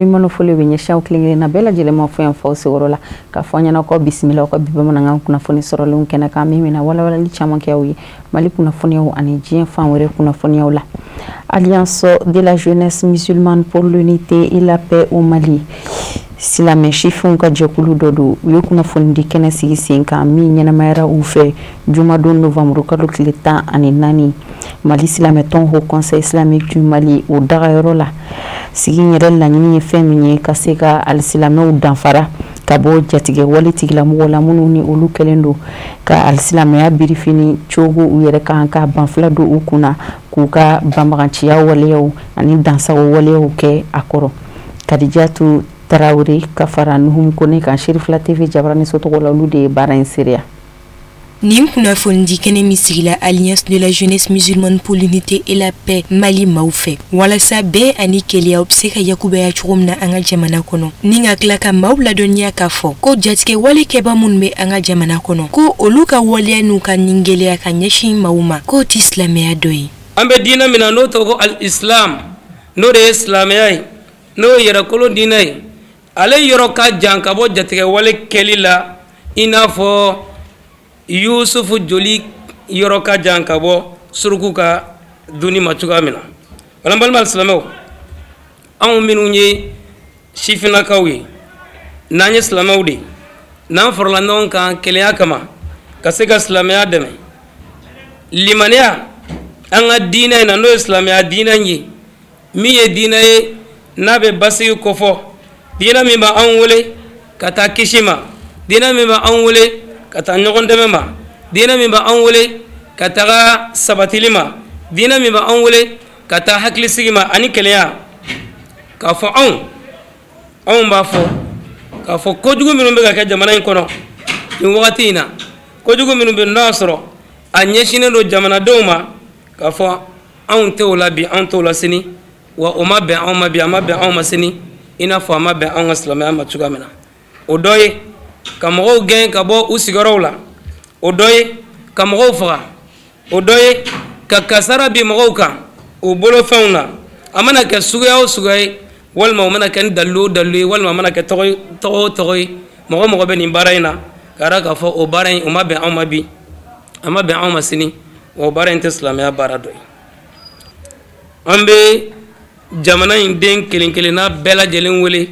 Mana foli bɛ ɲɛsin aw kelen-kelenna bɛɛ lajɛlen ma fo yan fɔ sigiyɔrɔ la k'a fɔ an ɲɛna ko bisimila aw ka bi bamanankan kunnafoni sɔrɔlenw kɛnɛ kan min bɛna walawalali caman kɛ aw ye Mali kunnafoniyaw ani diɲɛ fan wɛrɛ kunnafoniyaw la. Alliance de la jeunesse musulmane pour l'unité et la paix au Mali, silamɛ sifinw ka jɛkulu dɔ don, u ye kunnafonidi kɛnɛ sigi sen kan min ɲɛnamayara u fɛ jumadon novembre kalo tile 14, Mali silamɛtɔn Haut Conseil islamique du Mali o dagayɔrɔ la. Sigi yɛrɛ laɲini ye fɛn min ye, ka se ka alisilamɛw danfara ka bɔ jatigɛ wale tigilamɔgɔw la minnu ni olu kɛlen don ka alisilamɛya birifini cogo u yɛrɛ kan ka banfula don u kunna k'u ka banbaganciya waleyaw ani dansago waleyaw kɛ a kɔrɔ. Kadijatu Tarawele ka fara Nuhum Kone kan, Serifila TV jabaraniso tɔgɔ la, olu de ye baara in seereya. Nin kunnafonidi kɛnɛ min sigila Alliance de la jeunesse musulmane pour l'unité et la paix Mali maaw fɛ walasa bɛn ani kelenya u bɛ se ka yakubaya cogo min na an ka jamana kɔnɔ, ni ka tila ka maaw ladɔnniya k'a fɔ ko jatigɛ wale kɛba minnu bɛ an ka jamana kɔnɔ, ko olu ka waleya n'u ka ningɛlɛya ka ɲɛsin maaw ma, k'o tɛ silamɛya dɔ ye. An bɛ diinɛ min na, n'o tɔgɔ ko al-islam, n'o de ye silamɛya ye, n'o ye yɛrɛkolo diinɛ ye, ale yɔrɔ ka jan ka bɔ jatigɛ wale kɛli la i n'a fɔ Yusufu joli yɔrɔ ka jan ka bɔ suruku ka dunni ma cogoya min na. Wala balima silamɛw, anw minnu ye sifinnakaw ye, n'an ye silamɛw de ye, n'an farala ɲɔgɔn kan kelenya kama ka se ka silamɛya dɛmɛ, limaniya an ka diinɛ in na, n'o ye silamɛya diinɛ ye, min ye diinɛ ye n'a bɛ basigi kofɔ, diinɛ min bɛ anw wele ka taa kisi ma, diinɛ min bɛ anw wele ka taa ɲɔgɔn dɛmɛ ma, diinɛ min bɛ anw wele ka taga sabatili ma, diinɛ min bɛ anw wele ka taa hakilisigi ma ani kelenya, k'a fɔ anw b'a fɔ k'a fɔ kojugu minnu bɛ ka kɛ jamana in kɔnɔ nin wagati in na, kojugu minnu bɛ n'a sɔrɔ a ɲɛsinnen don jamanadenw ma, k'a fɔ anw tɛ o la bi, anw t'o la sini, wa o ma bɛn anw ma bi, a ma bɛn anw ma sini, i n'a fɔ a ma bɛn anw ka silamɛya ma cogoya min na. O dɔ ye ka mɔgɔw gɛn ka bɔ u sigiyɔrɔw la, o dɔ ye ka mɔgɔw faga, o dɔ ye ka kasara bin mɔgɔw kan u bolofɛnw na, a mana kɛ suguya o suguya ye, walima o mana kɛ ni dalilu o dalilu ye, walima a mana kɛ tɔgɔ o tɔgɔ ye, mɔgɔ mɔgɔ bɛ nin baara in na, ka d'a k'a fɔ o baara in o ma bɛn anw ma bi, a ma bɛn anw ma sini, wa o baara in tɛ silamɛya baara dɔ ye. An bɛ jamana in den kelen kelenna bɛɛ lajɛlen wele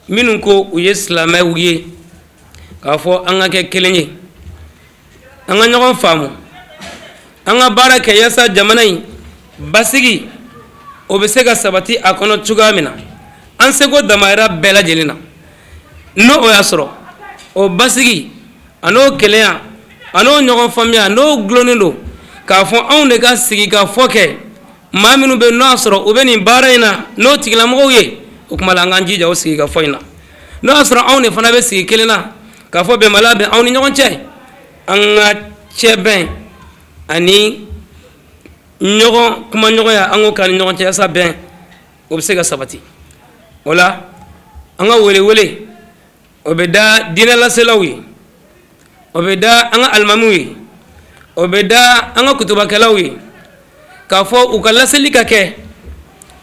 minnu ko u ye silamɛw ye, k'a fɔ an ka kɛ kelen ye, an ka ɲɔgɔn faamu, an ka baara kɛ yaasa jamana in basigi o bɛ se ka sabati a kɔnɔ cogoya min na, an seko damayira bɛɛ lajɛlen na. N'o o y'a sɔrɔ o basigi a n'o kelenya a n'o ɲɔgɔn faamuya n'o gulonnen don k'a fɔ anw de ka sigi ka fɔ kɛ maa minnu bɛ n'o y'a sɔrɔ u bɛ nin baara in na n'o tigilamɔgɔw ye, o tuma la an k'an jija o sigi ka fɔ in na. N'o y'a sɔrɔ anw de fana bɛ sigi kelen na k'a fɔ bɛnbaliya bɛ anw ni ɲɔgɔn cɛ, an ka cɛbɛn ani ɲɔgɔn kumaɲɔgɔnya an k'o k'an ni ɲɔgɔn cɛ yaasa bɛn o bɛ se ka sabati. O la an ka welewele o bɛ da diinɛ laselaw ye, o bɛ da an ka alimamiw ye, o bɛ da an ka kutubakɛlaw ye, k'a fɔ u ka laseli ka kɛ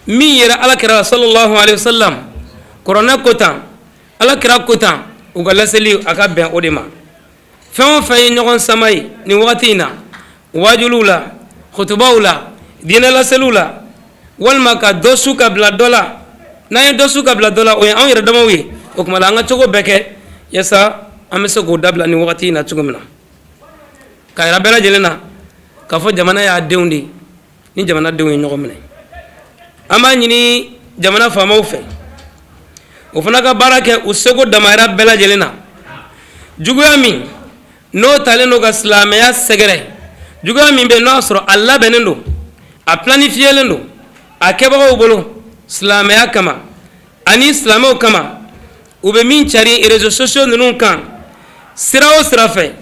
min yɛrɛ Ala kira sallallahu alaihi wasallam, kuranɛ ko tan, Ala kira ko tan, u ka laseli a ka bɛn o de ma. Fɛn o fɛn ye ɲɔgɔn sama ye nin wagati in na, wajuliw la, kutubaw la, diinɛ laseliw la, walima ka dɔ su ka bila dɔ la, n'an ye dɔ su ka bila dɔ la, o ye anw yɛrɛ damaw ye. O tuma la an ka cogo bɛɛ kɛ yaasa an bɛ se k'o dabila nin wagati in na cogo min na, k'a yira bɛɛ lajɛlen na k'a fɔ jamana y'a denw de ye, ni jamana denw ye ɲɔgɔn minɛ. An b'a ɲini jamana faamaw fɛ o fana ka baara kɛ u seko damayira bɛɛ lajɛlen na. Juguya min n'o talen don ka silamɛya sɛgɛrɛ, juguya min bɛ n'o y'a sɔrɔ a labɛnnen don, a planifiyelen don a kɛbagaw bolo silamɛya kama ani silamɛw kama, u bɛ min cari réseaux sociaux ninnu kan sira o sira fɛ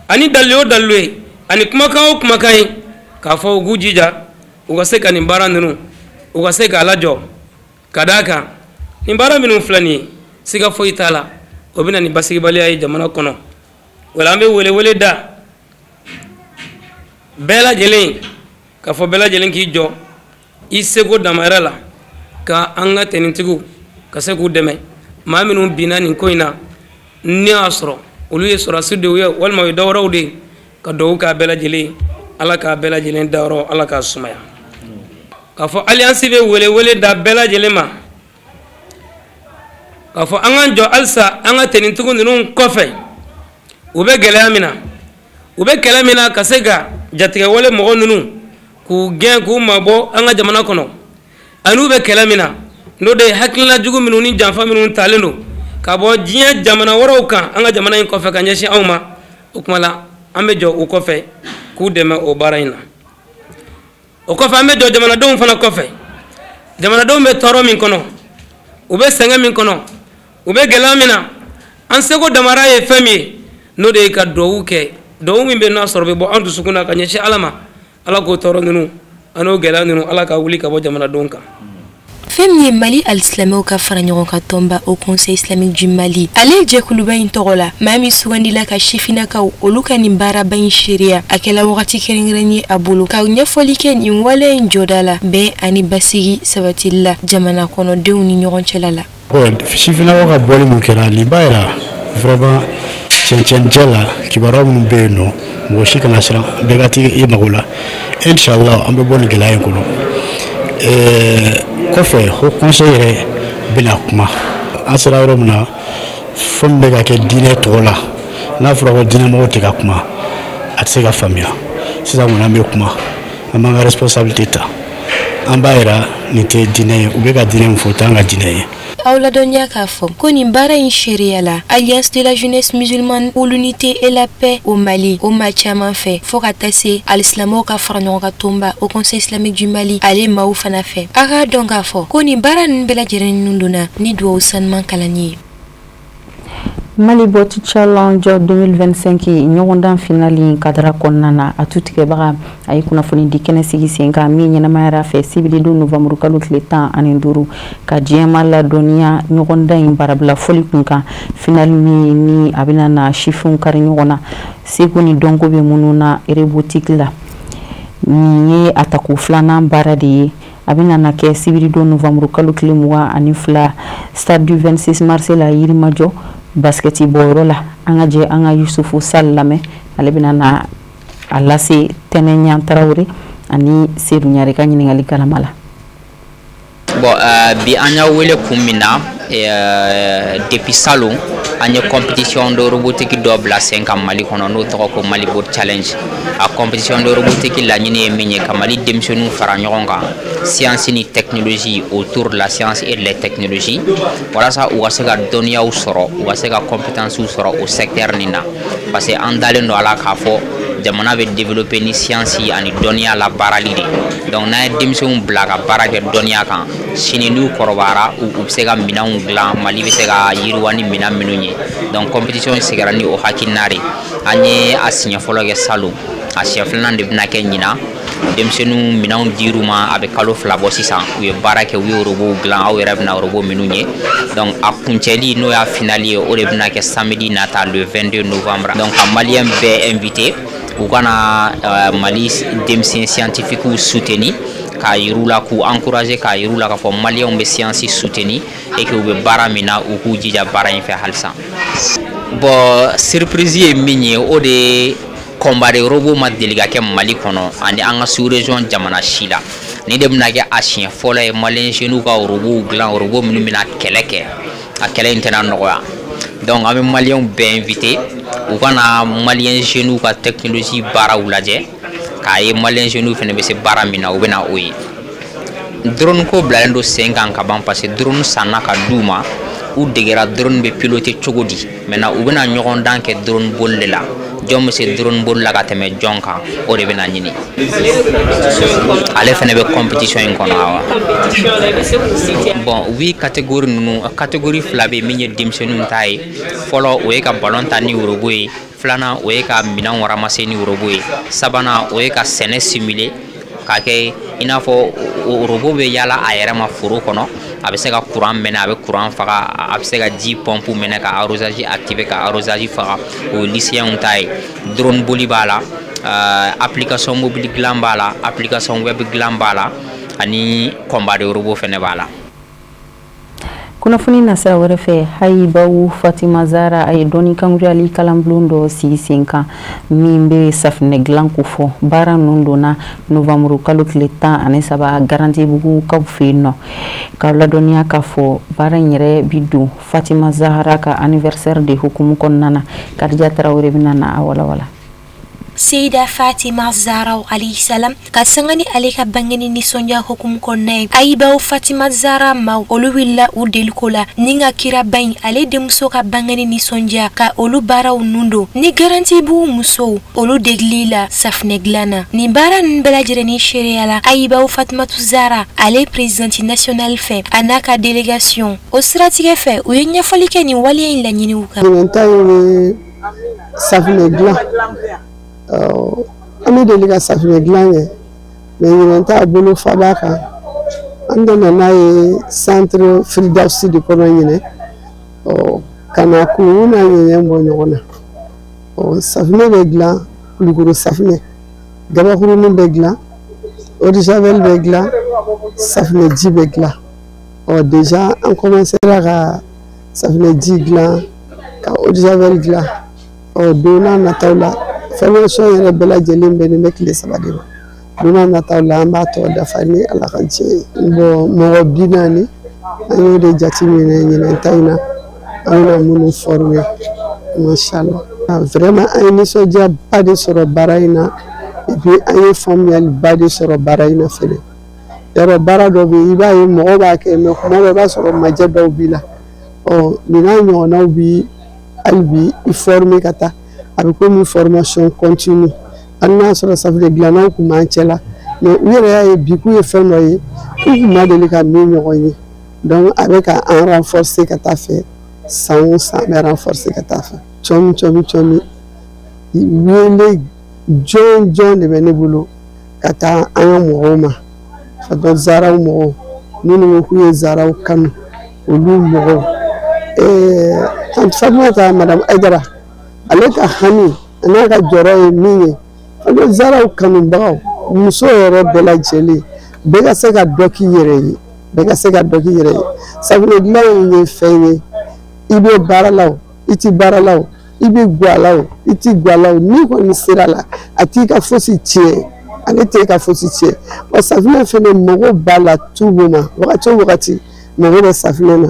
ani dalilu o dalilu ye ani kumakan o kumakan ye, k'a fɔ u k'u jija u ka se ka nin baara ninnu u ka se k'a lajɔ, ka d'a kan nin baara minnu filɛ nin ye, siga foyi t'a la o bɛ na ni basigibaliya ye jamana kɔnɔ. Wala an bɛ welewele da bɛɛ lajɛlen k'a fɔ bɛɛ lajɛlen k'i jɔ i seko damayira la ka an ka tenitigiw ka se k'u dɛmɛ. Maa minnu binna nin ko in na, ne y'a sɔrɔ olu ye sɔrɔdasi de ye walima u ye dɔwɛrɛw de ye, ka dugawu k'a bɛɛ lajɛlen, Ala k'a bɛɛ lajɛlen dayɔrɔ Ala k'a sumaya. K'a fɔ Alliance bɛ welewele da bɛɛ lajɛlen ma k'a fɔ an k'an jɔ halisa an ka tenitigiw ninnu kɔfɛ. U bɛ gɛlɛya min na, u bɛ kɛlɛ min na, ka se ka jatigɛwale mɔgɔ ninnu k'u gɛn k'u mabɔ an ka jamana kɔnɔ, ani u bɛ kɛlɛ min na, n'o de ye hakilina jugu minnu ni janfa minnu talen don ka bɔ diɲɛ jamana wɛrɛw kan an ka jamana in kɔfɛ ka ɲɛsin anw ma. O tuma la, an bɛ jɔ u kɔfɛ k'u dɛmɛ o baara in na. O kɔfɛ, an bɛ jɔ jamanadenw fana kɔfɛ. Jamanadenw bɛ tɔɔrɔ min kɔnɔ, u bɛ sɛgɛn min kɔnɔ, u bɛ gɛlɛya min na, an seko damara ye fɛn min ye, n'o de ye ka duwawu kɛ. Duwawu min bɛ n'a sɔrɔ bɛ bɔ an dusukun na ka ɲɛsin Ala ma, Ala k'o tɔɔrɔ ninnu an'o gɛlɛya ninnu, Ala ka wuli ka bɔ jamanadenw kan. Fɛn min ye Mali alisilamɛw ka fara ɲɔgɔn kan tɔnba, Haut Conseil islamique du Mali, ale jɛkuluba in tɔgɔ la, maa min sugandila ka sifinnakaw olu ka nin baaraba in seereya, a kɛla wagati kɛrɛnkɛrɛn ye a bolo ka ɲɛfɔli kɛ nin wale in jɔda la bɛn ani basigi sabatili la jamana kɔnɔdenw ni ɲɔgɔn cɛla la. Sifinnakaw ka bɔli mun kɛra nin b'a yira vraiment cɛncɛncɛ la, kibaruya minnu bɛ yen nɔ, mɔgɔ si kana siran, bɛɛ ka t'i i mago la. Inshallah, an bɛ bɔ nin gɛlɛya in kɔnɔ. Kɔfɛ, Haut Conseil yɛrɛ bɛna kuma. An sera yɔrɔ min na, fɛn min bɛ ka kɛ diinɛ tɔgɔ la, n'a fɔra ko diinɛmɔgɔw tɛ ka kuma, a tɛ se ka faamuya. Sisan kɔni, an bɛ kuma, an b'an ka responsabilité ta, an b'a yira nin tɛ diinɛ ye, u bɛ ka diinɛ min fɔ, o t'an ka diinɛ ye. Aw ladɔnniya k'a fɔ ko nin baara in seereya la, Alliance de la jeunesse musulmane pour l'unité et la paix au Mali, o maa caman fɛ, fɔɔ ka taa se alisilamɛw ka fara ɲɔgɔn kan tɔnba, Haut Conseil islamique du Mali, ale maaw fana fɛ. A k'a dɔn k'a fɔ ko nin baara ninnu bɛɛ lajɛlen ninnu donna ni duwawu sanuman kalanni ye. Mali Bot Challenge 2025 ɲɔgɔndan finali kadara kɔnɔna na, a tutigɛbaga a ye kunnafoni di kɛnɛ sigi sen kan min ɲɛnamayara fɛ sibiridon novembre kalo tile 15, ka diɲɛma ladɔnniya ɲɔgɔndan in barabila fɔli kun kan. Finali min ni a bɛna na sifinw kari ɲɔgɔn na seko ni dɔnko bɛ minnu na robotique la, nin ye a tako filanan baara de ye. A bɛna na kɛ sibiridon novembre kalo tile 22, stade du 26 mars la, Yirimajɔ basketi bɔyɔrɔ la. An ka jɛ an ka Yusufu Sall lamɛn, ale bɛna na a lase Tɛnɛ Ɲan Tarawele ani Sedu Ɲare ka ɲininkali kalama la. Bon, bi an y'a wele kun min na, depuis salon an ye compétition de robotique dɔ bila sen kan Mali kɔnɔ, n'o tɔgɔ ko Mali Bot Challenge. A compétition de robotique laɲini ye min ye, ka Mali denmisɛnninw fara ɲɔgɔn kan science ni technologie, autour de la science et de la technologie, walasa u ka se ka dɔnniyaw sɔrɔ, u ka se ka compétences sɔrɔ o secteur nin na, parce que an dalen don a la k'a fɔ jamana bɛ développer ni science ani dɔnniya la baarali de. Donc n'an ye denmisɛnw bila ka baara kɛ dɔnniya kan, sini n'u kɔrɔbayara, u bɛ se ka minɛnw dilan, Mali bɛ se ka yiriwa ni minɛn minnu ye. Donc compétition sigira ni o hakilina de. An ye a siɲɛ fɔlɔ kɛ salon, a siɲɛ filanan de bɛna kɛ ɲinan. Denmisɛnninw, minɛnw dir'u ma a bɛ kalo 2 bɔ sisan. U ye baara kɛ, u ye robotw dilan, aw yɛrɛ bɛna robot minnu ye. Donc a kuncɛli, n'o y'a finale ye, o de bɛna kɛ samedi nata, le 22 novembre. Donc ka maliyɛn bɛɛ invité u ka na Mali denmisɛn scientifiques soutenir, k'a yir'u la, k'u encourager, k'a yir'u la k'a fɔ maliyɛnw bɛ science soutenir et que u bɛ baara min na, u k'u jija baara in fɛ halisa. Bon, surprise ye min ye, o de ye combat de robot ma deli ka kɛ Mali kɔnɔ ani an ka sous région jamana si la. Nin de bɛna kɛ a siɲɛ fɔlɔ ye maliyɛn jeunes ka robot dilan, robot minnu bɛna kɛlɛ kɛ. A kɛlɛ in tɛna nɔgɔya. Donc an bɛ maliyɛnw bɛɛ invité u ka na maliyɛn jeunes ka technologie baaraw lajɛ, k'a ye maliyɛn jeunes fana bɛ se baara min na, u bɛ na o ye. Drone ko bilalen don sen kan ka ban, parce que drone sanna ka d'u ma, u degera drone bɛ piloter cogo di. Maintenant u bɛna ɲɔgɔn dan kɛ drone boli de la, jɔn bɛ se drone boli la ka tɛmɛ jɔn kan, o de bɛna ɲini. Ale fana bɛ compétition in kɔnɔ. Awa, bon, oui, catégorie ninnu, catégorie fila bɛ yen. Min ye denmisɛnninw ta ye, fɔlɔ, o ye ka ballon ta ni robot ye. Filanan, o ye ka minɛnw ramasser ni robot ye. Sabanan, o ye ka sɛnɛ simuler, k'a kɛ i n'a fɔ robot bɛ yaala a yɛrɛ ma foro kɔnɔ, a bɛ se ka courant mɛnɛ, a bɛ courant faga, a bɛ se ka ji pompe mɛnɛ ka arrosage activer, ka arrosage faga. O ye lycéens ta ye. Drone boli b'a la, application mobile dilan b'a la, application web dilan b'a la, ani combat de robot fɛnɛ b'a la. Kunnafoni nasira wɛrɛ fɛ, Hayibawu Fatima Zara a ye dɔnni kankuruyali kalanbulon dɔ sigi sen kan min bɛ safinɛ dilan ko fɔ. Baara ninnu donna novanburu kalo tile 13 Garantibugu kaw fɛ yen nɔ. K'aw ladɔnniya k'a fɔ baara in yɛrɛ bi don Fatima Zahara ka anniversaire de hukumu kɔnɔna na. Kadija Tarawele bɛna na a walawala. Seyida Fatima Zahra alayhi salam ka sanga ni ale ka bangeni nisɔndiya hukumu kɔnɔna ye, Ayibaw Fatima Zahra maaw olu wulila u deliko la ni ka kiraba in ale denmuso ka bangeni nisɔndiya ka olu baaraw nun don ni Garantibugu musow olu degili la safunɛ dilan na. Nin baara ninnu bɛɛ lajɛlen seereya la Ayibaw Fatimatu Zahra ale présidente nationale fɛ, a n'a ka délégation. O siratigɛ fɛ, u ye ɲɛfɔli kɛ nin waleya in laɲiniw kan. Ɲinan ta in ye safunɛ dilan. An bɛ deli ka safunɛ dilan kɛ, mais ɲinan ta bolo fa b'a kan. An nana n'a ye centre Firidawusi de kɔnɔ ɲinɛ, ka na kunkun n'a ɲɛɲɛ bɔ ɲɔgɔn na. Safunɛ bɛ dilan, kulukoro safunɛ, gabakurunin bɛ dilan, eau de javel bɛ dilan, safunɛ ji bɛ dilan. Déjà an commencera ka safunɛ ji dilan, ka eau de javel dilan. Don n'a nataw la, formation yɛrɛ bɛɛ lajɛlen bɛnnen bɛ tile 3 de ma. Don n'a nataw la, an b'a tɔ dafa ni Ala ka jɛ ye. Bon, mɔgɔ 40 an y'o de jateminɛ ɲinɛn ta in na, an bɛna minnu former, mashallah. Vraiment, an ye nisɔndiyaba de sɔrɔ baara in na, et puis an ye faamuyaliba de sɔrɔ baara in na fɛnɛ. Yarɔ, baara dɔ bɛ yen, i b'a ye mɔgɔw b'a kɛ, mais kuma dɔ i b'a sɔrɔ majɛ dɔw b'i la. Nin n'a ɲɔgɔnnaw bi hali bi i former ka taa, a bɛ komi formation continue. Hali n'a sɔrɔ safunɛ dilannaw tun b'an cɛ la, mais u yɛrɛ y'a ye bi k'u ye fɛn dɔ ye u tun ma deli ka min ɲɔgɔn ye. Donc a bɛ ka an renforcer ka taa fɛ, san o san a bɛ renforcer ka taa fɛ. Cɔmi cɔmi cɔmi, wele jɔn jɔn de bɛ ne bolo ka taa an ka mɔgɔw ma, ka Zaraw mɔgɔw minnu ko k'u ye Zaraw kanu, olu mɔgɔw. Tante Fatumata, madame Aïdara, ale ka hami a n'a ka jɔrɔ ye min ye, Fatumata Zaraw kanubagaw, muso yɛrɛ bɛɛ lajɛlen, bɛɛ ka se ka dɔ k'i yɛrɛ ye, bɛɛ ka se ka dɔ k'i yɛrɛ ye. Safunɛ dilan in ye fɛn ye, i bɛ baara la o, i ti baara la o, i bɛ guwa la o, i ti guwa la o, n'i kɔni sera la, a t'i ka fosi tiɲɛ, ale t'e ka fosi tiɲɛ. Wa safunɛ fɛnɛ mago b'a la tout moment, wagati o wagati mago bɛ safunɛ na.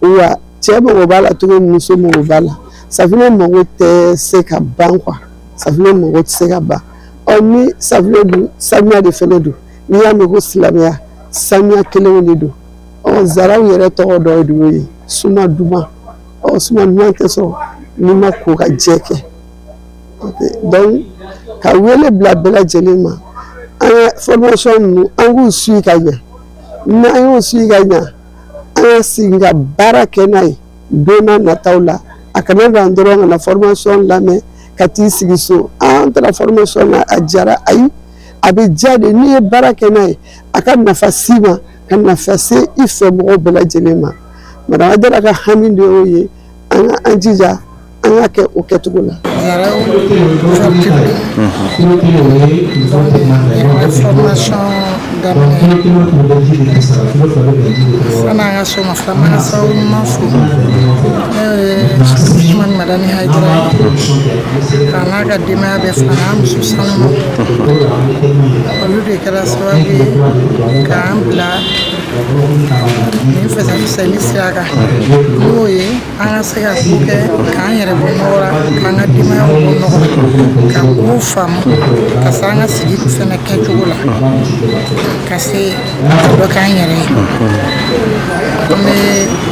Wa cɛ mago b'a la cogo min, muso mago b'a la. Safunɛ mago tɛ se ka ban quoi, safunɛ mago tɛ se ka ban. Ni safunɛ dun, sanuya de fɛnɛ don. N'i y'a mɛn ko silamɛya, sanuya kelenw de don. Zaraw yɛrɛ tɔgɔ dɔ de y'o ye, suma duman. Suma duman tɛ sɔrɔ n'i ma ko ka jɛ kɛ. Donc ka wele bila bɛɛ lajɛlen ma, an ka formation ninnu, an k'u suit ka ɲɛ. N'an y'u suit ka ɲɛ, an ka segin ka baara kɛ n'a ye don n'a nataw la. A kana dan dɔrɔn ka na formation lamɛn ka t'i sigi so, an taara formation na a jara. Ayi, a bɛ diya de n'i ye baara kɛ n'a ye, a ka nafa s'i ma, ka nafa se i fɛ mɔgɔw bɛɛ lajɛlen ma. Madame Aïdara ka hami de y'o ye, an ka an jija an ka kɛ o kɛcogo la. Zaraw public formation daminɛ san'an ka so ma fɔlɔ, an ka sababu ɲuman fo, n'o ye Usumani Madani Hayidara ye, k'a n'a ka denbaya bɛɛ fo, a n'a muso sanumaw. Olu de kɛra sababu ye k'an bila nin fɛsɛfɛsɛli sira kan, n'o ye an ka se ka ko kɛ k'an yɛrɛ bɔ nɔgɔ la, k'an ka denbayaw bɔ nɔgɔ la, ka kow faamu, ka se an ka sigi fɛnɛ kɛcogo la, ka se ka dɔ k'an yɛrɛ ye. An bɛ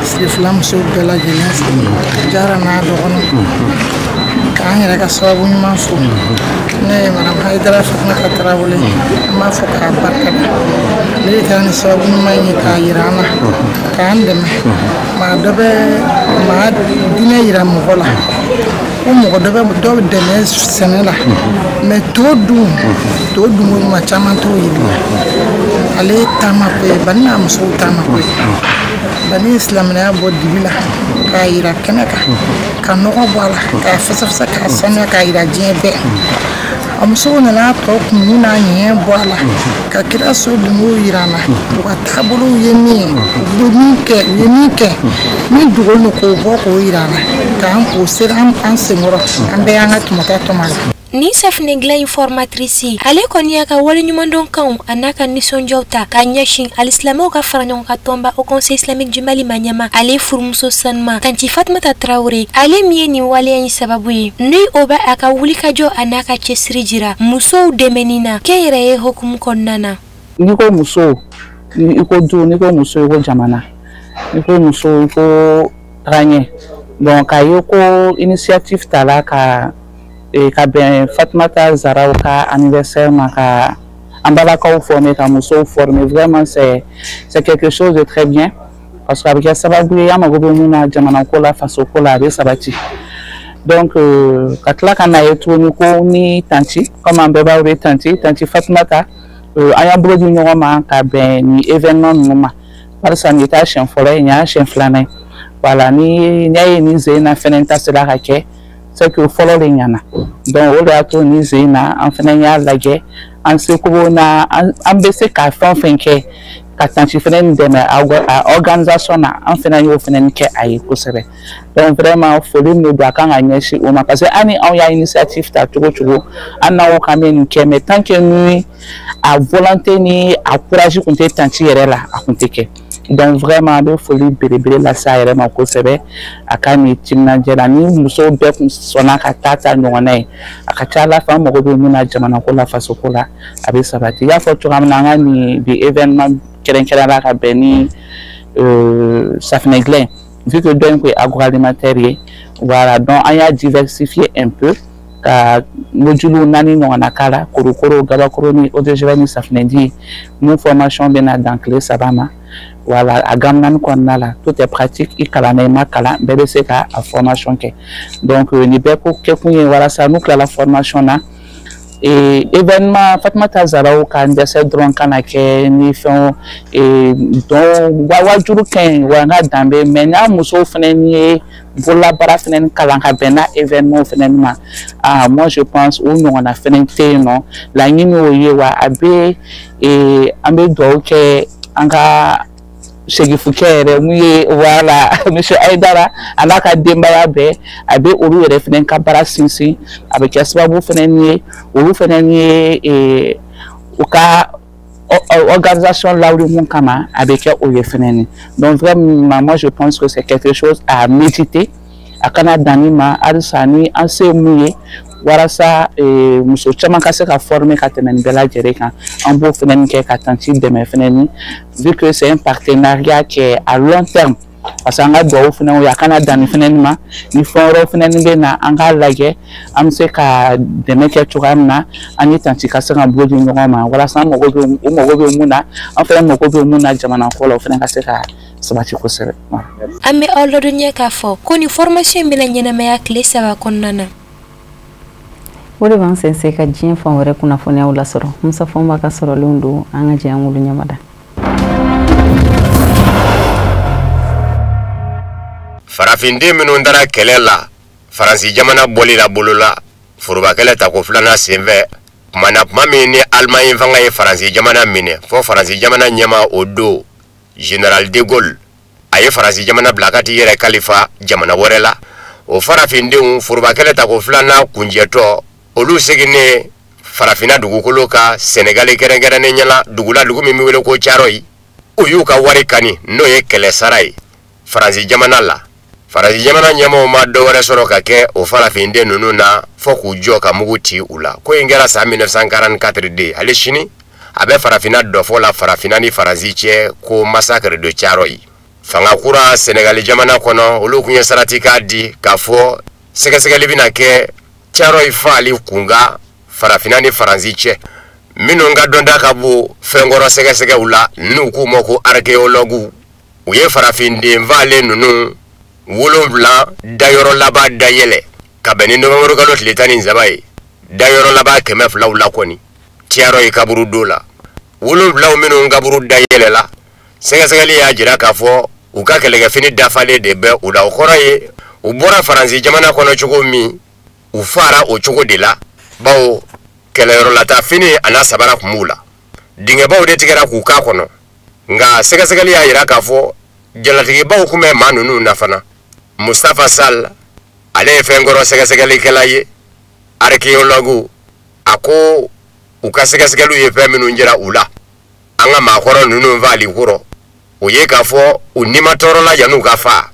Sirifila musow bɛɛ lajɛlen fo, Jara n'a dɔgɔninw, k'an yɛrɛ ka sababu ɲuman fo, ne ye madame Hayidara Fatumata Tarawele. An b'a fɔ k'a barika da, ale de kɛra ni sababu ɲuman ye k'a yira an na, k'an dɛmɛ. Maa dɔ bɛ maa diinɛ yira mɔgɔ la, ko mɔgɔ dɔ bɛ dɔ bɛ dɛmɛ sɛnɛ la, mais to dun, to dunko ɲuman caman t'o yiri la. Ale taama ko ye bani n'a musow taama ko ye bani ye silamɛya bɔ dibi la k'a yira kɛnɛ kan, ka nɔgɔ bɔ a la, k'a fɛsɛfɛsɛ, k'a sanuya, k'a yira diɲɛ bɛɛ. A musow nana tɔ kunun n'a ɲɛ bɔ a la ka kira so dungow yira an na, u ka taabolow ye min ye, u bɛ min kɛ, u ye min kɛ min dogolen don k'o bɔ k'o yira an na, k'an k'o seri an senkɔrɔ, an bɛɛ y'an ka tɔmɔta tɔmɔ a la. Nin safunɛ dilan in formatrice, ale kɔni y'a ka waleɲumandɔn kanw a n'a ka nisɔndiyaw ta k'a ɲɛsin alisilamɛw ka fara ɲɔgɔn kan tɔnba Haut Conseil islamique du Mali ma ɲɛma, ale furumuso sanuma tanti Fatumata Tarawele, ale min ye nin waleya in sababu ye, ni o bɛ a ka wulikajɔ a n'a ka cɛsiri jira musow dɛmɛni na kɛnyɛrɛye hukumu kɔnɔna na. N'i ko muso, i ko du, n'i ko muso, i ko jamana, n'i ko muso, i ko tagaɲɛ. Donc k'a ye ko initiative ta la ka bɛn Fatumata Zaraw ka anniversaire ma, ka an balakaw former, ka musow former, vraiment c'est quelque chose de très bien, parce que a bɛ kɛ sababu ye an mago bɛ mun na jamana ko la, faso ko la, a bɛ sabati. Donc ka tila ka na ye tuguni ko ni tanti, comme an bɛɛ b'a wele tanti Fatumata, an y'an bolo di ɲɔgɔn ma ka bɛn nin événement ninnu ma, barisa nin t'a siɲɛ fɔlɔ ye, nin y'a siɲɛ filanan ye. Voilà, ni y'a ye nin sen in na fɛnɛ ta sera ka kɛ, c'est que fɔlɔ de ɲɛna. Donc o de y'a to nin sen in na an fɛnɛ y'a lajɛ an seko na, an bɛ se ka fɛn o fɛn kɛ ka tanti fɛnɛ nin dɛmɛ a organisation na, an fɛnɛ y'o fɛnɛ kɛ a ye kosɛbɛ. Donc vraiment foli min don a kan ka ɲɛsin o ma, parce que hali ni anw y'a initiative ta cogo cogo, an n'an ko k'an bɛ nin kɛ, mais tant que ni a volonté ni a courage kun tɛ tanti yɛrɛ la, a kun tɛ kɛ. Donc vraiment an bɛ foli belebele lase a yɛrɛ ma kosɛbɛ, a ka nin timinandiya la. Ni musow bɛɛ kun sɔnna ka taa ta ɲɔgɔnna ye, a ka ca Ala fɛ an mago bɛ mun na jamana ko la, faso ko la, a bɛ sabati. I y'a fɔ cogoya min na, an ka nin bi événement kɛrɛnkɛrɛnnenya la ka bɛn ni safunɛ dilan ye, vu que dɔ in kun ye agroalimentaire ye, voilà. Donc an y'a diversifier un peu ka module 4 ɲɔgɔnna k'a la, korokoro, gabakoro ni eau de javel ni safunɛji. Mun formation bɛ na dan tile 3 ma. Voilà, a gamme naani kɔnɔna la, tout est pratique, i kalanna i ma kalan, bɛɛ bɛ se ka a formation kɛ. Donc nin bɛɛ ko kɛkun ye walasa n'u tilala formation na, événement Fatumata Zaraw ka dɛsɛ dɔrɔn kana kɛ ni fɛnw dɔn wajulu ka ɲi wa n ka danbe, mais n'a musow fɛnɛ ye bololabaara fɛnɛ kalan ka bɛn n'a événement fɛnɛ ma, ah moi je pense o ɲɔgɔnna fɛnɛ tɛ yen nɔ. Laɲini y'o ye wa a bɛ an bɛ dugawu kɛ an ka segifukɛ yɛrɛ mun ye, voilà, monsieur Aïdara a n'a ka denbaya bɛɛ, a bɛ olu yɛrɛ fɛnɛ ka baara sinsin, a bɛ kɛ sababu fɛnɛ ye olu fɛnɛ ye u ka organisation lawuli mun kama, a bɛ kɛ o ye fɛnɛ ni. Donc vraiment moi je pense que c'est quelque chose à méditer, a kana dan nin ma, halisa ni an se ye mun ye walasa muso caman ka se ka former ka tɛmɛ nin bɛɛ lajɛlen kan, an b'o fɛnɛ kɛ ka tanti dɛmɛ fɛnɛ ni, vu que c'est un partenariat qui est à long terme, parce que an ka dugawu fɛnɛ ye a kana dan nin fɛnɛ ma, ni fɛn wɛrɛw fɛnɛ bɛ na, an k'a lajɛ an bɛ se ka dɛmɛ kɛ cogoya min na, an ni tanti ka se ka bolo di ɲɔgɔn ma walasa an mago bɛ u mago bɛ mun na, an fɛnɛ mago bɛ mun na jamana ko la, o fɛnɛ ka se ka sabati kosɛbɛ. An bɛ aw ladɔnniya k'a fɔ ko nin formation in bɛna ɲɛnamaya tile 3 kɔnɔna na. O de b'an sɛnsɛn ka diɲɛ fan wɛrɛ kunnafoniyaw lasɔrɔ. Musa Fɔnba ka sɔrɔlenw don, an ka jɛ an k'olu ɲɛmada. Farafinden minnu taara kɛlɛ la Faransi jamana bɔli la bolo la forobakɛlɛ tako filanan senfɛ, tuma na tuma min ni Alimaɲi fanga ye Faransi jamana minɛ, fɔ Faransi jamana ɲɛmaa o don Général de Gaulle a ye Faransi jamana bila ka t'i yɛrɛ kalifa jamana wɛrɛ la. O farafindenw forobakɛlɛ tako filanan kunjɛtɔ, olu seginnen farafinna dugukolo ka Sɛnɛgali kɛrɛnkɛrɛnnen ɲɛna dugu la, dugu min bɛ wele ko Caroyi, u y'u ka wari kani n'o ye kɛlɛ sara ye Faransi jamana la. Faransi jamana ɲɛmaaw ma dɔwɛrɛ sɔrɔ ka kɛ o farafinden ninnu na fɔ k'u jɔ ka mugu ci u la. Ko in kɛra san 1944 de, hali sini a bɛ farafinna dɔfɔ la farafinna ni Faransi cɛ ko massacre de Caroyi. Fanga kura Sɛnɛgali jamana kɔnɔ, olu kun ye saratikan di k'a fɔ sɛgɛsɛgɛli bɛna kɛ Caroyi faali kunkan farafinna ni Faransi cɛ. Minnu ka dɔnta ka bon fɛnkɔrɔ sɛgɛsɛgɛw la n'u k'u ma ko archéologues, u ye farafinden faalen ninnu 7 dayɔrɔ laban dayɛlɛ ka bɛn ni novembre kalo tile 13 ye, dayɔrɔ laban 200 la kɔni Caroyi kaburudo la. 7 minnu kaburu dayɛlɛ la, sɛgɛsɛgɛli y'a jira k'a fɔ u ka kɛlɛkɛfini dafalen de bɛ u la. O kɔrɔ ye u bɔra Faransi jamana kɔnɔ cogo min, u fara o cogo de la, bawo kɛlɛ Kɛlɛyɔrɔlata fini a n'a sabara kun b'u la. Dingɛbaw de tigɛra k'u k'a kɔnɔ. Nka sɛgɛsɛgɛli y'a jira k'a fɔ jalatigibaw kun bɛ maa ninnu na fana. Mustafa Sall, ale ye fɛnkɔrɔ sɛgɛsɛgɛlikɛla ye, archéologue, a ko u ka sɛgɛsɛgɛliw ye fɛn minnu jira u la an ka maakɔrɔ ninnu faali kɔrɔ, o ye k'a fɔ u nimatɔɔrɔla yan'u ka fa.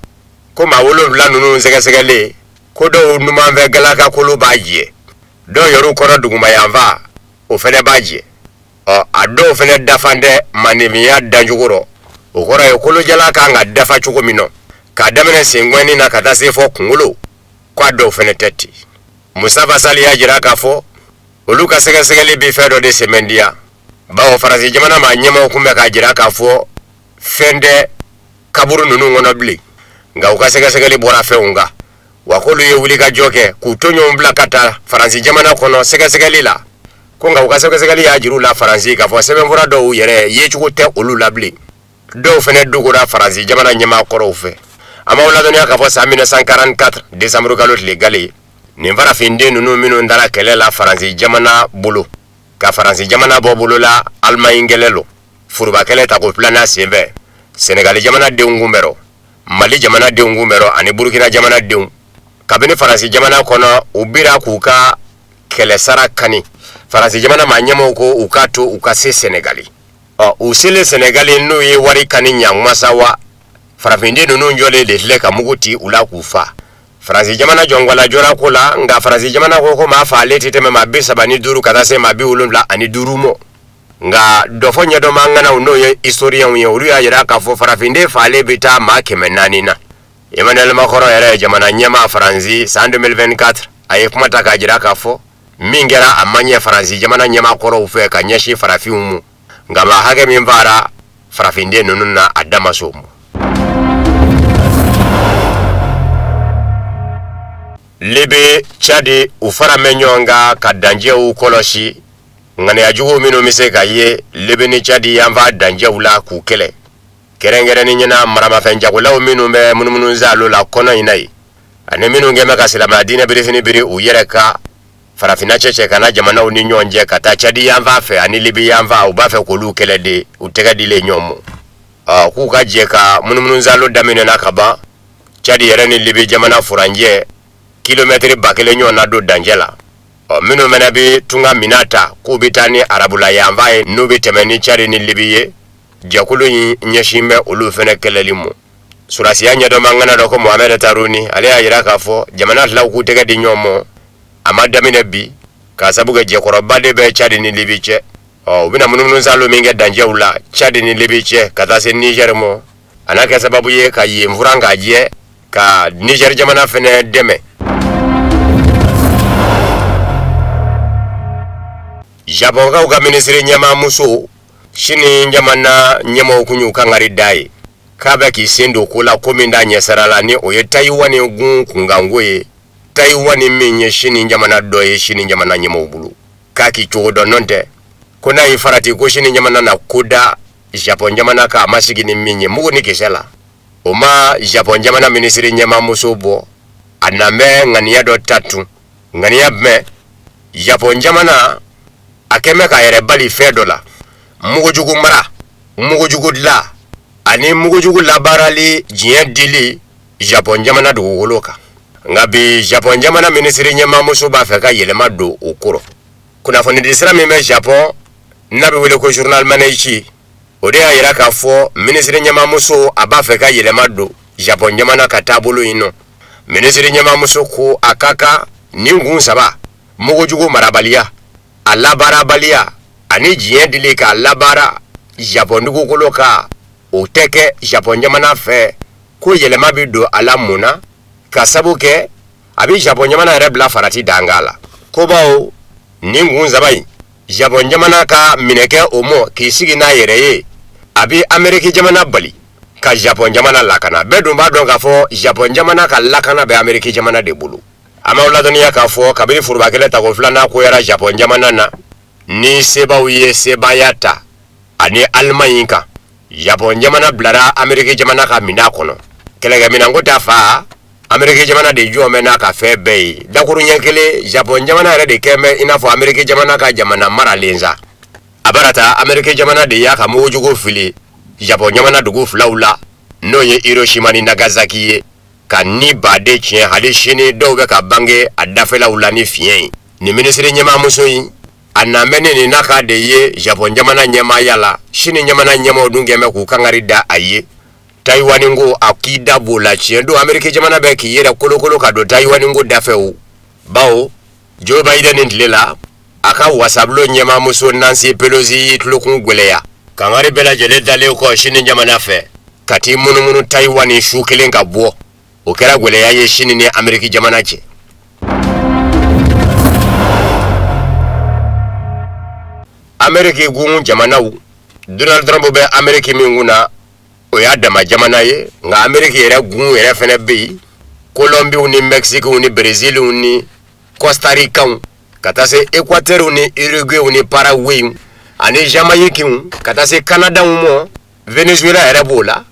Ko maa 7 ninnu sɛgɛsɛgɛlen, ko dɔw numanfɛ galaka kolo b'a jɛ, dɔw yɛrɛ kɔrɔ dugumayanfa o fɛnɛ b'a jɛ. Ɔ a dɔw fɛnɛ dafan tɛ maninfinya dancogo rɔ, o kɔrɔ ye kolojala kan ka dafa cogo min na k'a daminɛ senkɔni na ka taa se fɔ kunkolo, k'a dɔw fɛnɛ tɛ ten. Mustafa Sall y'a jira k'a fɔ olu ka sɛgɛsɛgɛli bɛ fɛn dɔ de sɛmɛntiya, bawo Faransi jamana maa ɲɛmaaw kun bɛ k'a jira k'a fɔ fɛn tɛ kaburu ninnu kɔnɔ bilen, nka u ka sɛgɛsɛgɛli bɔra fɛnw kan. Wa k'olu ye wulikajɔ kɛ k'u tɔɲɔgɔnw bila ka taa Faransi jamana kɔnɔ sɛgɛsɛgɛli la, ko nka u ka sɛgɛsɛgɛli y'a jira u la Faransi k'a fɔ sɛbɛnfura dɔw yɛrɛ yecogo tɛ olu la bilen, dɔw fɛnɛ dogora Faransi jamana ɲɛmaa kɔrɔw fɛ. An b'aw ladɔnniya k'a fɔ san 1944 décembre kalo tile gale, nin farafinden ninnu minnu taara kɛlɛ la Faransi jamana bolo, ka Faransi jamana bɔ bolo la Alimaɲi kɛlɛ lo, foroba kɛlɛ tako filanan senfɛ, Senegali jamana denw kun bɛ rɔ, Mali jamana denw kun bɛ rɔ ani Burukina jamana denw. Kabini Faransi jamana kɔnɔ u bira k'u ka kɛlɛsara kani, Faransi jamana maa ɲɛmɔgɔw ko u k'a to u ka se Senegali. Ɔ u selen Senegali n'u ye wari kani ɲankumasa wa, farafinden ninnu jɔlen de filɛ ka mugu ci u la k'u fa. Faransi jamana jɔnkwala jɔra ko la, nka Faransi jamana ko ko maa faalen tɛ tɛmɛ maa 35 ka taa se maa 75 mɔ. Nka dɔfɔ ɲɛdɔnma ŋanaw n'o ye historiens ye, olu y'a jira k'a fɔ farafinden faalen bɛ taa maa 400 na. Emmanuel Macron yɛrɛ jamana ɲɛmaa Faransi san 2024 a ye kuma ta k'a jira k'a fɔ min kɛra a ma ɲɛ Faransi jamana ɲɛmaa kɔrɔw fɛ ka ɲɛsin farafinw ma, nka maa hakɛ min faara farafinden ninnu na a da ma s'o ma. Libi, Tchad u fara mɛ ɲɔgɔn kan ka danjɛw kɔlɔsi, ŋaniya jugu minnu bɛ se ka ye Libi ni Tchad yanfan danjɛw la k'u kɛlɛ, kɛrɛnkɛrɛnnen ɲɛna maramafɛn jagolaw minnu bɛ munumunu zalo la kɔnɔ in na yen, ani minnu kɛn bɛ ka silamɛya diinɛ birifini biri u yɛrɛ ka farafinna cɛcɛ ka na jamanaw ni ɲɔgɔn cɛ ka taa Tchad yanfan fɛ ani Libi yanfan, u b'a fɛ k'olu kɛlɛ de u tɛgɛ dilen ɲɔgɔn ma. K'u ka jɛ ka munumunu zalo daminɛna ka ban, Tchad yɛrɛ ni Libi jamana furancɛ kilomɛtiri 1000 ɲɔgɔn na don dancɛ la. Ɔ minnu fana bɛ tunga minɛn ta k'u bɛ taa ni arabula yanfan ye n'u bɛ tɛmɛ ni Tchad ni Libi ye, jɛkulu in ɲɛsin bɛ olu fana kɛlɛli ma. Surasiya ɲɛdɔnma ŋana dɔ ko Mohamed Taruni, ale y'a jira k'a fɔ jamana filaw k'u tɛgɛ di ɲɔgɔn ma a ma daminɛ bi, k'a sabu kɛ jɛkɔrɔba de bɛ Tchad ni Libi cɛ. Ɔ u bɛna munumunu salo min kɛ dancɛw la Tchad ni Libi cɛ ka taa se Niger ma, a n'a kɛ sababu ye ka yen furan k'a jɛ ka Niger jamana fana dɛmɛ. Japɔnkaw ka minisiri ɲɛmaamuso sini jamana ɲɛmaaw kun y'u kangari da ye k'a bɛ k'i sen don ko la ko min t'a ɲɛsira la, ni o ye Tayiwani gun kunkanko ye, Tayiwani min ye sini jamana dɔ ye sini jamana ɲɛmaaw bolo, k'a k'i cogo dɔn, n'o tɛ ko n'a y'i farati ko sini jamana na ko da Japɔn jamana kan a ma sigi ni min ye mugu ni kisɛ la. O ma Japɔn jamana minisiri ɲɛmaamuso bɔ, a nan bɛ ŋaniya dɔ ta tun. Ŋaniya jumɛn? Japɔn jamana a kɛn bɛ k'a yɛrɛ bali fɛn dɔ la, mugujugu mara, mugujugu dilan ani mugujugu labaarali diɲɛ dili Japɔn jamana dugukolo kan. Nka bi Japɔn jamana minisiri ɲɛmaamuso b'a fɛ ka yɛlɛma don o ko rɔ. Kunnafonidi sira min bɛ Japɔn n'a bɛ wele ko Journal Mainichi, o de y'a jira k'a fɔ minisiri ɲɛmaamuso a b'a fɛ ka yɛlɛma don Japɔn jamana ka taabolo in nɔ. Minisiri ɲɛmaamuso ko a ka kan nin kun saba, mugujugu marabaliya, a labaarabaliya ani diɲɛ dili k'a labaara Japɔn dugukolo kan, o tɛ kɛ Japɔn jamana fɛ, ko yɛlɛma bɛ don a la mun na, ka sabu kɛ a bɛ Japɔn jamana yɛrɛ bila farati danga la. Ko bawo nin kun saba in, Japɔn jamana ka minɛ kɛ o mɔ k'i sigi n'a yɛrɛ ye, a bɛ Ameriki jamana bali ka Japɔn jamana lakana. Bɛɛ dun b'a dɔn k'a fɔ Japɔn jamana ka lakana bɛ Ameriki jamana de bolo. An b'aw ladɔnniya k'a fɔ kabini forobakɛlɛ tako filanan koyara Japɔn jamana na, ni sebaw ye sebaaya ta ani Alimaɲi kan, Japɔn jamana bilara Ameriki jamana ka minɛn kɔnɔ. Kɛlɛkɛminɛnko ta fa, Ameriki jamana de jɔ bɛ n'a ka fɛn bɛɛ ye dakuruɲɛ kelen Japon jamana yɛrɛ de kɛn bɛ i n'a fɔ Ameriki jamana ka jamana maralen sa a barata Ameriki jamana de y'a ka mugujugu fili Japon jamana dugu filaw la n'o ye Hiroshima ni Nagasaki ye ka ni baden tiɲɛ hali sini dɔw bɛ ka bange a dafɛlaw la ni fiɲɛ ye nin minisiri ɲɛmaamuso in a nan bɛ ne nin n'a ka de ye Japon jamana ɲɛmaaya la sini jamana ɲɛmaaw dun kɛn bɛ k'u kangari da a ye Taïwan ko a k'i da b'o la tiɲɛ don Ameriki jamana bɛ k'i yɛrɛ kolokolo ka don Taïwan ko dafɛ o bawo Joe Biden nin tile la a ka wasabulon ɲɛmaamuso Nancy Pelosi y'i tulokun gwɛlɛya kangari bɛɛ lajɛlen dalen kɔ sini jamana fɛ ka t'i munumunu Taïwan su kelen ka bɔ o kɛra gwɛlɛya ye sini ni Ameriki jamana cɛ. Ameriki gun jamanaw Donald Trump bɛ Ameriki min kunna o y'a dama jamana ye nka Ameriki yɛrɛ gun yɛrɛ fɛnɛ bɛ yen Kolɔnbiw ni Mɛkisikiw ni Breziliw ni Kɔsitarikanw ka taa se Ekwatɛriw ni Uruguayw ni Paraguayw ani Jamayikiw ka taa se Kanadaw ma Venezuela yɛrɛ b'o la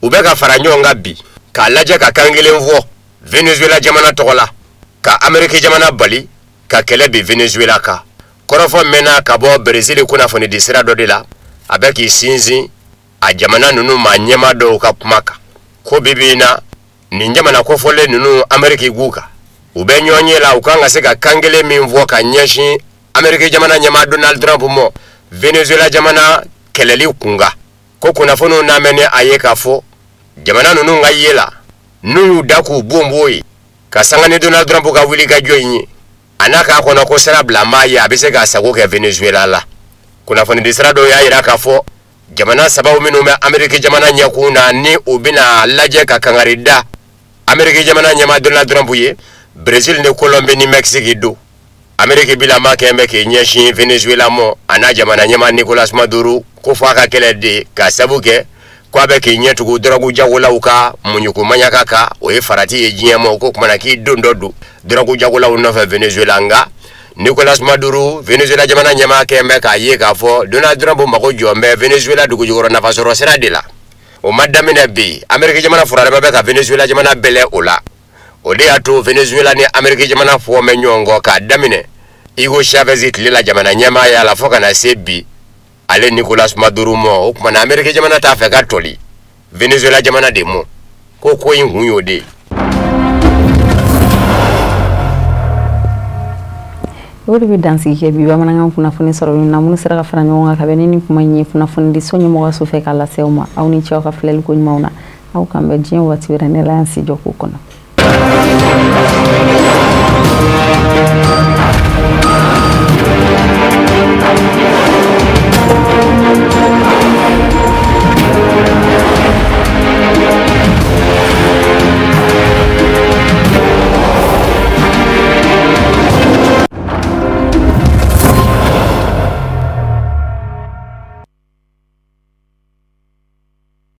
u bɛ ka fara ɲɔgɔn kan bi k'a lajɛ ka kan kelen fɔ Venezuela jamana tɔgɔ la ka Ameriki jamana bali ka kɛlɛ bi Venezuela kan kɔrɔfɔ mɛnna ka bɔ Brezili kunnafonidi sira dɔ de la a bɛ k'i sinsin a jamana ninnu maa ɲɛmaa dɔw ka kuma kan ko bi bi in na nin jamana kofɔlen ninnu Ameriki gun kan u bɛ ɲɔgɔn ye la u kan ka se ka kan kelen min fɔ ka ɲɛsin Ameriki jamana ɲɛmaa Donald Trump ma Venezuela jamana kɛlɛli kunkan ko kunnafoniw n'a mɛn ni a ye k'a fɔ jamana ninnu ka ye la n'u y'u da k'u bonbon ye ka sanga ni Donald Trump ka wuli ka jɔ in ye a n'a k'a kɔnɔ ko sira bila maa ye a bɛ se k'a sago kɛ Venezuela la kunnafonidi sira dɔw y'a jira k'a fɔ jamana sabaw minnu bɛ Ameriki jamana ɲɛkun na ni u bɛna lajɛ ka kangari da Ameriki jamana ɲɛmaa Donald Trump ye Brésil ni Colombie ni Mexique don Ameriki bilama kɛn bɛ k'i ɲɛsin Venezuela ma a n'a jamana ɲɛmaa Nicolas Maduro ko fɔ a ka kɛlɛ de ka sabu kɛ k'a bɛ k'i ɲɛ tugu dɔrɔgu jagolaw ka muɲuko maɲaka kan o ye farati ye diɲɛ ma ko kumana k'i don dɔ don dɔrɔgu jagolaw nɔfɛ Venezuela nka Nicolas Maduro Venezuela jamana ɲɛmaa kɛn bɛ k'a ye k'a fɔ Donald Trump mago jɔ bɛ Venezuela dugujukɔrɔ nafasɔrɔ sira de la o ma daminɛ bi Ameriki jamana furadama bɛ ka Venezuela jamana bɛlɛ o la o de y'a to Venezuela ni Ameriki jamana fɔ bɛ ɲɔgɔn kɔ k'a daminɛ Hugo Chavez tile la jamana ɲɛmaaya la fo ka na se bi ale Nicolas Maduro ma o tuma na Ameriki jamana t'a fɛ ka toli Venezuela jamana de ma ko in kun y'o de ye. O de bɛ dansigi kɛ bi bamanankan kunnafoni sɔrɔ na minnu sera ka fara ɲɔgɔn kan ka bɛn ni nin kuma in ye kunnafonidi so ɲɛmɔgɔ so fɛ k'a lase aw ma aw ni ce aw ka filɛli ko ɲumanw na aw k'an bɛn diɲɛ waati wɛrɛ ne la yan si jɔ k'o kɔnɔ.